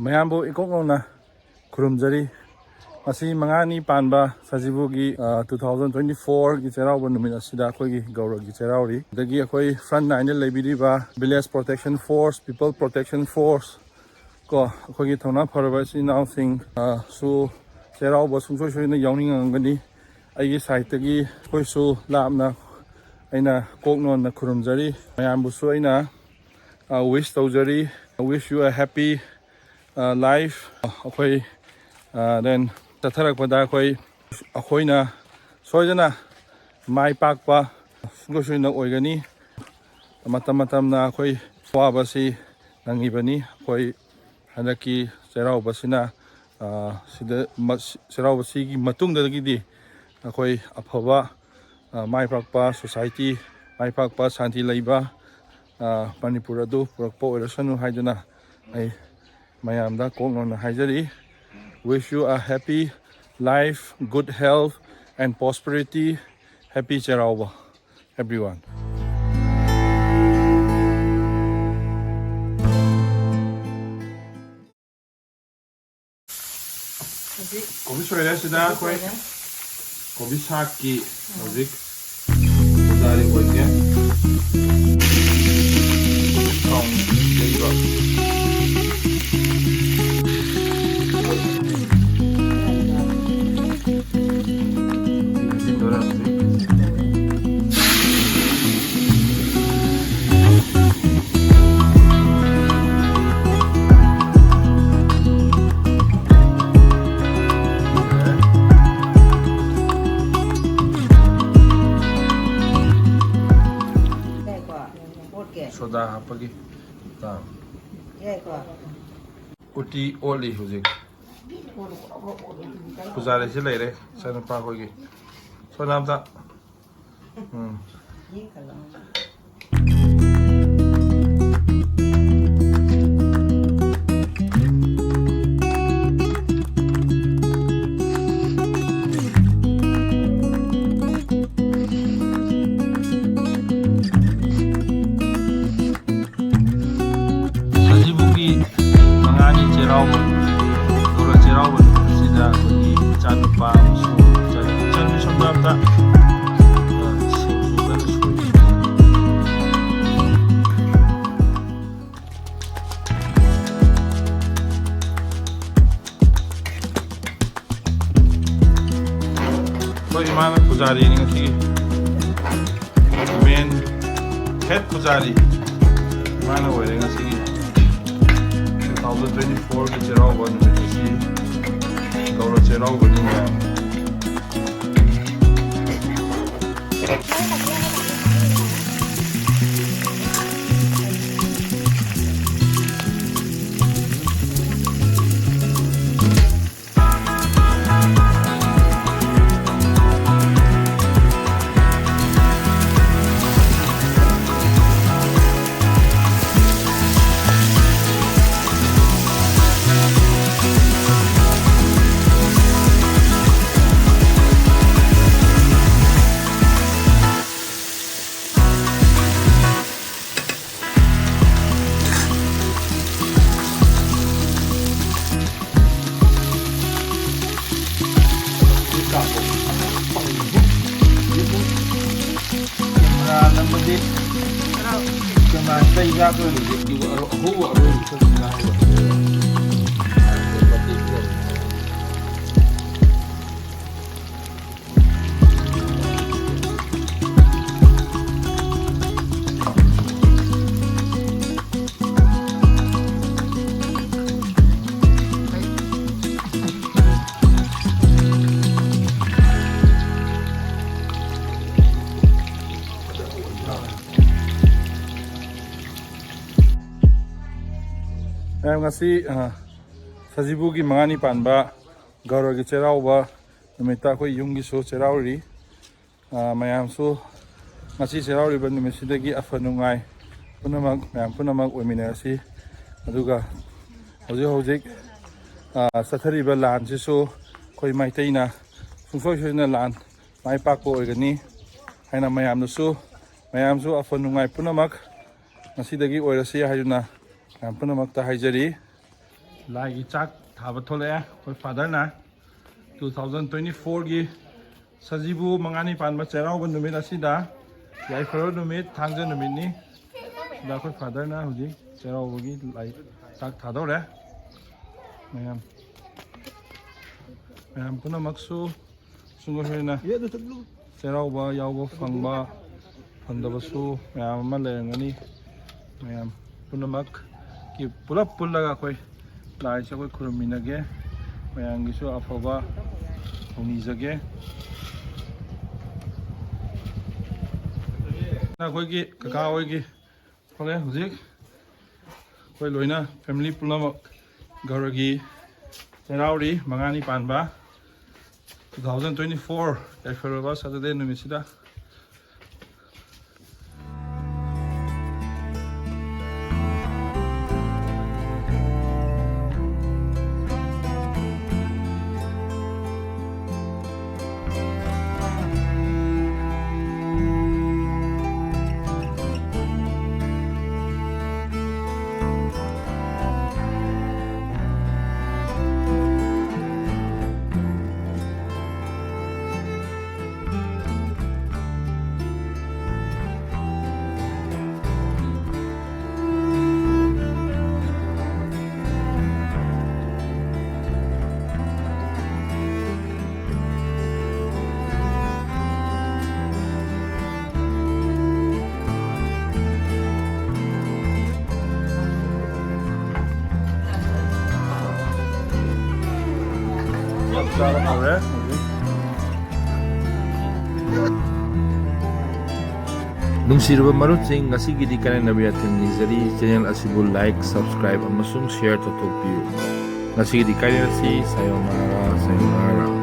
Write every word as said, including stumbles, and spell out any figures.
ꯃꯌꯥꯝꯕꯨ ꯏꯀꯣꯛ ꯅꯧꯅ ꯈꯨꯔꯨꯝꯖꯔꯤ꯫ ꯉꯁꯤ ꯃꯉꯥꯅꯤ ꯄꯥꯟꯕ ꯁꯖꯤꯕꯨꯒꯤ, ꯑ, two thousand twenty-four ꯒꯤ ꯆꯩꯔꯥꯎꯕ ꯅꯨꯃꯤꯠ ꯑꯁꯤꯗ ꯑꯩꯈꯣꯏꯒꯤ ꯒꯧꯔꯒꯤ ꯆꯩꯔꯥꯎꯔꯤ꯫ ꯑꯗꯒꯤ ꯑꯩꯈꯣꯏ front line ꯗ ꯂꯩꯕꯤꯔꯤꯕ Village Protection Force, People Protection Force, ꯀꯣ, ꯑꯩꯈꯣꯏꯒꯤ ꯊꯧꯅꯥ ꯐꯔꯕ ꯏꯆꯤꯟ ꯏꯅꯥꯎꯁꯤꯡ, ꯑ, ꯁꯨ ꯆꯩꯔꯥꯎꯕ ꯁꯨꯡꯁꯣꯏ ꯁꯣꯏꯗꯅ ꯌꯥꯎꯅꯤꯡꯉꯝꯒꯅꯤ꯫ ꯑꯩꯒꯤ side ꯇꯒꯤ ꯑꯩꯈꯣꯏꯁꯨ ꯂꯥꯞꯅ ꯑꯩꯅ ꯀꯣꯛ ꯅꯣꯟꯅ ꯈꯨꯔꯨꯝꯖꯔꯤ꯫ ꯃꯌꯥꯝꯕꯨꯁꯨ ꯑꯩꯅ, ꯑ, wish ꯇꯧꯖꯔꯤ꯫ I wish you a happy, ꯑ, life꯫ ꯑꯩꯈꯣꯏ, ꯑ, then ꯆꯠꯊꯔꯛꯄꯗ ꯑꯩꯈꯣꯏ, ꯑꯩꯈꯣꯏꯅ ꯁꯣꯏꯗꯅ ꯃꯥꯏ ꯄꯥꯛꯄ ꯁꯨꯡꯁꯣꯏ ꯁꯣꯏꯗꯅ ꯑꯣꯏꯒꯅꯤ꯫ ꯃꯇꯝ ꯃꯇꯝꯅ ꯑꯩꯈꯣꯏ ꯑꯋꯥꯕꯁꯤ ꯅꯪꯉꯤꯕꯅꯤ꯫ ꯑꯩꯈꯣꯏ ꯍꯟꯗꯛꯀꯤ ꯆꯩꯔꯥꯎꯕꯁꯤꯅ, ꯑ, ꯁꯤꯗ ꯃ-, ꯆꯩꯔꯥꯎꯕꯁꯤꯒꯤ ꯃꯇꯨꯡꯗꯒꯤꯗꯤ ꯑꯩꯈꯣꯏ ꯑꯐꯕ, ꯑ, ꯃꯥꯏ ꯄꯥꯛꯄ society, ꯃꯥꯏ ꯄꯥꯛꯄ ꯁꯥꯟꯇꯤ ꯂꯩꯕ, ꯑ, ꯃꯅꯤꯄꯨꯔ ꯑꯗꯨ ꯄꯨꯔꯛꯄ ꯑꯣꯏꯔꯁꯅꯨ ꯍꯥꯏꯗꯨꯅ ꯑꯩ ꯃꯌꯥꯝꯗ ꯀꯣꯛ ꯅꯣꯟꯅ ꯍꯥꯏꯖꯔꯤ꯫ Wish you a happy life, good health and prosperity. Happy Cheiraoba, everyone. ꯍꯧꯖꯤꯛ ꯀꯣꯕꯤ ꯁꯣꯏꯔꯦ ꯁꯤꯗ ꯑꯩꯈꯣꯏ꯫ ꯁꯣꯏꯔꯦ꯫ ꯀꯣꯕꯤ ꯁꯥꯛꯀꯤ ꯍꯧꯖꯤꯛ ꯄꯨꯖꯥꯔꯤ ꯑꯣꯏꯒꯦ꯫ ꯊꯥꯎ ꯌꯩꯕ꯫ ꯁꯣꯗꯥ ꯍꯥꯞꯄꯒꯤ ꯇꯥꯡ꯫ ꯎꯇꯤ ꯑꯣꯜꯂꯤ ꯍꯧꯖꯤꯛ꯫ ꯄꯨꯖꯥꯔꯤꯁꯤ ꯂꯩꯔꯦ, ꯏꯆꯥꯅꯨꯄꯥ ꯑꯩꯈꯣꯏꯒꯤ꯫ ꯁꯣꯅꯥꯝꯇ꯫ ꯎꯝ꯫ ꯁꯖꯤꯕꯨꯒꯤ ꯃꯉꯥꯅꯤ ꯆꯩꯔꯥꯎ ꯆꯩꯔꯥꯎꯕ, ꯒꯧꯔ ꯆꯩꯔꯥꯎꯕ ꯅꯨꯃꯤꯠ ꯑꯁꯤꯗ ꯑꯩꯈꯣꯏꯒꯤ ꯏꯆꯥꯅꯨꯄꯥ ꯑꯃꯁꯨꯡ ꯏꯆꯥꯅꯨꯄꯤ, ꯏꯆꯥꯅꯨꯄꯤ ꯁꯣꯝꯗ ꯑꯝꯇ, ꯑ, ꯁꯤꯡꯖꯨ ꯀꯟꯅ ꯁꯨꯔꯤ꯫ ꯑꯩꯈꯣꯏ ꯏꯃꯥꯅ ꯄꯨꯖꯥꯔꯤꯅꯤ ꯉꯁꯤꯒꯤ꯫ Main head ꯄꯨꯖꯥꯔꯤ ꯏꯃꯥꯅ ꯑꯣꯏꯔꯦ ꯉꯁꯤꯒꯤ꯫ Two thousand twenty-fourꯒꯤ ꯆꯩꯔꯥꯎꯕ ꯅꯨꯃꯤꯠ ꯑꯁꯤ ꯒꯧꯔ ꯆꯩꯔꯥꯎꯕꯅꯤ ꯃꯌꯥꯝ꯫ ꯀꯦꯃꯦꯔꯥ ꯅꯝꯕꯗꯤ ꯀꯦꯃꯦꯔꯥ ꯀꯩ ꯌꯥꯗꯣꯏꯅꯣ? ꯑꯗꯨꯒ ꯑꯔꯣ-, ꯑꯍꯧꯕ ꯑꯔꯣꯏꯕ ꯈꯛꯇ ꯉꯥꯏꯔꯦ꯫ ꯃꯌꯥꯝ, ꯉꯁꯤ, ꯑ, ꯁꯖꯤꯕꯨꯒꯤ ꯃꯉꯥꯅꯤ ꯄꯥꯟꯕ ꯒꯧꯔꯒꯤ ꯆꯩꯔꯥꯎꯕ ꯅꯨꯃꯤꯠꯇ ꯑꯩꯈꯣꯏ ꯌꯨꯝꯒꯤꯁꯨ ꯆꯩꯔꯥꯎꯔꯤ꯫ ꯑ, ꯃꯌꯥꯝꯁꯨ ꯉꯁꯤ ꯆꯩꯔꯥꯎꯔꯤꯕ ꯅꯨꯃꯤꯠꯁꯤꯗꯒꯤ ꯑꯐ ꯅꯨꯡꯉꯥꯏ ꯄꯨꯝꯅꯃꯛ, ꯃꯌꯥꯝ ꯄꯨꯝꯅꯃꯛ ꯑꯣꯏꯃꯤꯟꯅꯔꯁꯤ꯫ ꯑꯗꯨꯒ ꯍꯧꯖꯤꯛ ꯍꯧꯖꯤꯛ, ꯑ, ꯆꯠꯊꯔꯤꯕ ꯂꯥꯟꯁꯤꯁꯨ ꯑꯩꯈꯣꯏ ꯃꯩꯇꯩꯅ ꯁꯨꯡꯁꯣꯏ ꯁꯣꯏꯗꯅ ꯂꯥꯟ ꯃꯥꯏ ꯄꯥꯛꯄ ꯑꯣꯏꯒꯅꯤ ꯍꯥꯏꯅ ꯃꯌꯥꯝꯗꯁꯨ, ꯃꯌꯥꯝꯁꯨ ꯑꯐ ꯅꯨꯡꯉꯥꯏ ꯄꯨꯝꯅꯃꯛ ꯉꯁꯤꯗꯒꯤ ꯑꯣꯏꯔꯁꯤ ꯍꯥꯏꯗꯨꯅ ꯃꯌꯥꯝ ꯄꯨꯝꯅꯃꯛꯇ ꯍꯥꯏꯖꯔꯤ꯫ ꯂꯥꯏꯒꯤ ꯆꯥꯛ ꯊꯥꯕ ꯊꯣꯛꯂꯛꯑꯦ ꯑꯩꯈꯣꯏ ꯐꯥꯗꯔꯅ꯫ Two thousand twenty fourꯒꯤ ꯁꯖꯤꯕꯨ ꯃꯉꯥꯅꯤ ꯄꯥꯟꯕ ꯆꯩꯔꯥꯎꯕ ꯅꯨꯃꯤꯠ ꯑꯁꯤꯗ, ꯌꯥꯏꯐꯔꯕ ꯅꯨꯃꯤꯠ ꯊꯥꯡꯖ ꯅꯨꯃꯤꯠꯅꯤ꯫ ꯁꯤꯗ ꯑꯩꯈꯣꯏ ꯐꯥꯗꯔꯅ ꯍꯧꯖꯤꯛ ꯆꯩꯔꯥꯎꯕꯒꯤ ꯂꯥꯏ ꯆꯥꯛ ꯊꯥꯗꯧꯔꯦ꯫ ꯃꯌꯥꯝ ꯃꯌꯥꯝ ꯄꯨꯝꯅꯃꯛꯁꯨ ꯁꯨꯡꯁꯣꯏ ꯁꯣꯏꯗꯅ ꯆꯩꯔꯥꯎꯕ ꯌꯥꯎꯕ ꯐꯪꯕ, ꯐꯪꯗꯕꯁꯨ ꯃꯌꯥꯝ ꯑꯃ ꯂꯩꯔꯝꯒꯅꯤ꯫ ꯃꯌꯥꯝ ꯄꯨꯝꯅꯃꯛꯀꯤ ꯄꯨꯂꯞ ꯄꯨꯜꯂꯒ ꯑꯩꯈꯣꯏ ꯂꯥꯏꯁꯦ ꯑꯩꯈꯣꯏ ꯈꯨꯔꯨꯝꯃꯤꯟꯅꯒꯦ꯫ ꯃꯌꯥꯝꯒꯤꯁꯨ ꯑꯐꯕ ꯊꯧꯅꯤꯖꯒꯦ꯫ ꯑꯩꯈꯣꯏꯒꯤ ꯀꯀꯥ ꯍꯣꯏꯒꯤ ꯊꯣꯛꯂꯛꯑꯦ ꯍꯧꯖꯤꯛ꯫ ꯑꯩꯈꯣꯏ ꯂꯣꯏꯅ ꯐꯦꯃꯤꯂꯤ ꯄꯨꯝꯅꯃꯛ ꯒꯧꯔꯒꯤ ꯆꯩꯔꯥꯎꯔꯤ ꯃꯉꯥꯅꯤ ꯄꯥꯟꯕ꯫ Two thousand twenty four ꯌꯥꯏꯐꯔꯕ ꯁꯇꯔꯗꯦ ꯅꯨꯃꯤꯠꯁꯤꯗ꯫ ꯆꯥꯛ ꯆꯥꯕ ꯍꯧꯔꯦ ꯍꯧꯖꯤꯛ꯫ ꯅꯨꯡꯁꯤꯔꯕ ꯃꯔꯨꯞꯁꯤꯡ, ꯉꯁꯤꯒꯤꯗꯤ ꯀꯥꯏꯅꯅꯕ ꯌꯥꯊꯪ ꯅꯤꯖꯔꯤ꯫ ꯆꯦꯅꯦꯜ ꯑꯁꯤꯕꯨ ꯂꯥꯏꯛ, ꯁꯕꯁꯀ꯭ꯔꯥꯏꯕ ꯑꯃꯁꯨꯡ ꯁꯤꯌꯔ ꯇꯧꯊꯣꯛꯄꯤꯌꯨ꯫ ꯉꯁꯤꯒꯤꯗꯤ ꯀꯥꯏꯅꯔꯁꯤ꯫ ꯁꯥꯌꯣꯅꯥꯔꯥ, ꯁꯥꯌꯣꯅꯥꯔꯥ꯫